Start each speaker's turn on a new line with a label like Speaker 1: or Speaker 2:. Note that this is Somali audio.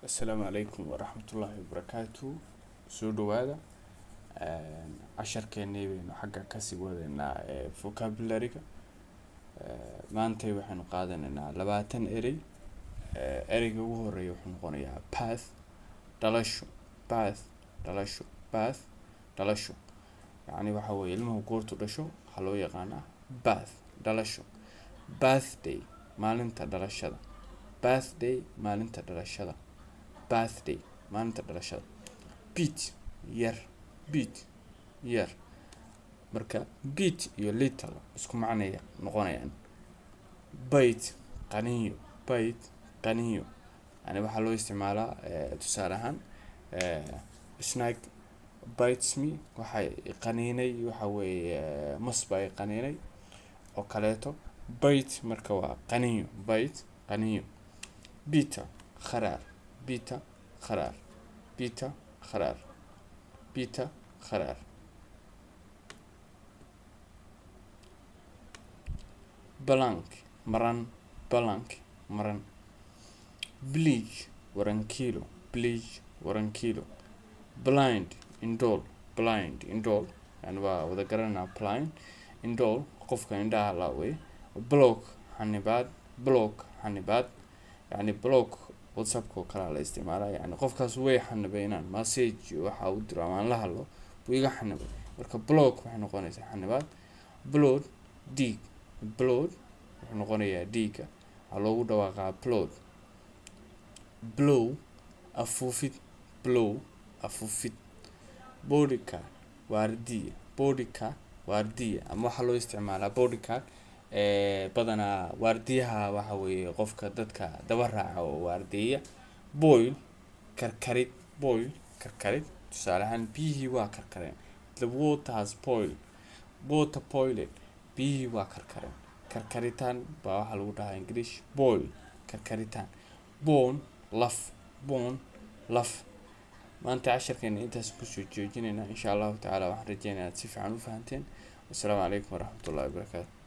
Speaker 1: Asalaamu calaykum waraxmatullaahi wabarakaatu. Soo dhawaada. Casharkeenii baynu xagga kasii wadaynaa vocabulary-ga. Maantay waxaynu qaadanaynaa 20 erey. Ereyga ugu horeeya wuxuu noqonayaa birth, dhalasho. Birth, dhalasho. Birth, dhalasho. Yacni waxa weeye ilmuhu goortu dhasho waxaa loo yaqaanaa birth, dhalasho. Birthday, maalinta dhalashada. Birthday, maalinta dhalashada. Birthday, maalinta dhalashada. Bit, yar. Bit, yar. Marka bit iyo little isku macnaya noqonayaan. Bite, qaniinyo. Bite, qaniinyo. Yani waxaa loo isticmaalaa, tusaale ahaan, "Snake bites me", waxay qaniinay, waxa weeye mas baa i qaniinay oo kaleeto. Bite marka waa qaniinyo. Bite, qaniinyo. Bitter, kharaar. Bitter, kharaar. Bitter, kharaar. Bitter, kharaar. Blank, maran. Blank, maran. Bleach, warankiilo. Bleach, warankiilo. Blind, indhool. Blind, indhool. Yani waa wada garanaa blind, indhool, qofka indhaha la wey. Block, xanibaad. Block, xanibaad. Yani block WhatsAppka oo kalea la isticmaalaa. Yani qofkaas way xanibay inaan message waxa u diro ama aan la hadlo buu iga xanibay. Marka block waxay noqonaysaa xanibaad. Blood, dhiig. Blood wuxuu noqonayaa dhiigga, waxaa loogu dhawaaqaa blood. Blow, afuufid. Blow, afuufid. Bodyguard, waardiya. Bodyguard, waardiya. Ama waxaa loo isticmaalaa bodyguard badanaa waardiyaha, waxa weeye qofka dadka daba raaca oo waardiya. Boil, karkarid. Boil, karkarid. Tusaale ahaan, biyihii waa karkareen. The water has boiled. Water boiled, biyihii waa karkareen. Karkaritaan baa waxaa lagu dhahaa English boil, karkaritaan. Bone, laf. Bone, laf. Maanta casharkeena intaas kusoo joojinaynaa. Insha Allahu tacaala waxaan rajeynayaa inaad si fiican u fahanteen. Wassalaamu calaykum waraxmatullahi wabarakaatu.